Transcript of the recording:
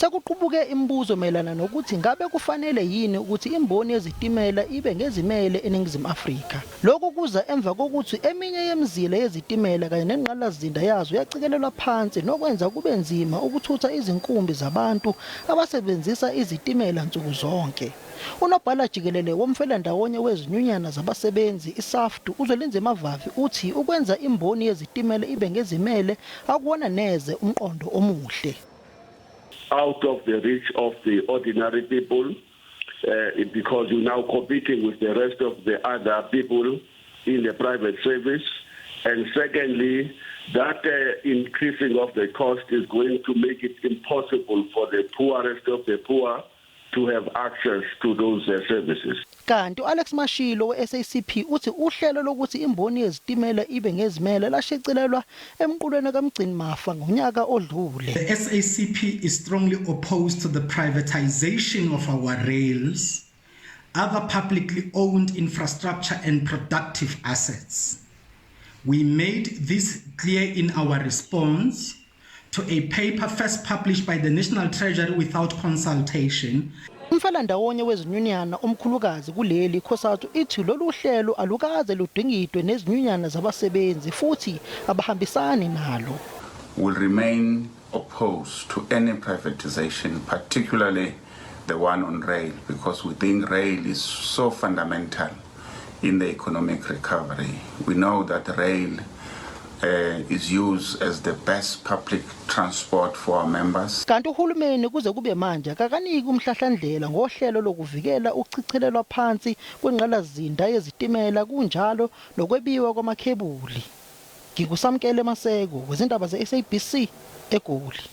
Sekuqubuke imibuzo mayelana nokuthi ngabe kufanele yini ukuthi imboni yezitimela ibe ngezimele eNingizimu Afrika. Lokhu kuza emva kokuthi eminye yemizila yezitimela kanye nengqalasizinda yazo yacikelelwa phansi nokwenza kube nzima ukuthutha izinkumbi zabantu abasebenzisa izitimela nsuku zonke. Unobhala jikelele womfelandawonye wezinyunyana zabasebenzi iSAFTU uZwelinzima Vavi uthi ukwenza imboni yezitimela ibe ngezimele akuwona neze umqondo omuhle. Out of the reach of the ordinary people because you're now competing with the rest of the other people in the private service. And secondly, that increasing of the cost is going to make it impossible for the poorest of the poor to have access to those services. Kanti uAlex Mashilo weSACP uthi uhlelo lokuthi imboni yezitimela ibe ngezimele lashicilelwa emqulweni kamgcini mafa ngonyaka odlule. The SACP is strongly opposed to the privatization of our rails, other publicly owned infrastructure and productive assets. We made this clear in our response to a paper first published by the National Treasury without consultation. Umfelandawonye wezinyunyana omkhulukazi kuleli, iCOSATU, ithi lolu hlelo alukaze ludingidwe nezinyunyana zabasebenzi futhi abahambisani nalo. Will remain opposed to any privatization, particularly the one on rail, because we think rail is so fundamental in the economic recovery. We know that rail is used as the best public transport for our members. Kanti uhulumeni kuze kube manje akakaniki umhlahlandlela ngohlelo lokuvikela ukuchicilelwa phansi kwengqalasizinda yezitimela kunjalo nokwebiwa kwamakhebuli. NginguSamkele Maseko wezindaba ze-SABC eGoli.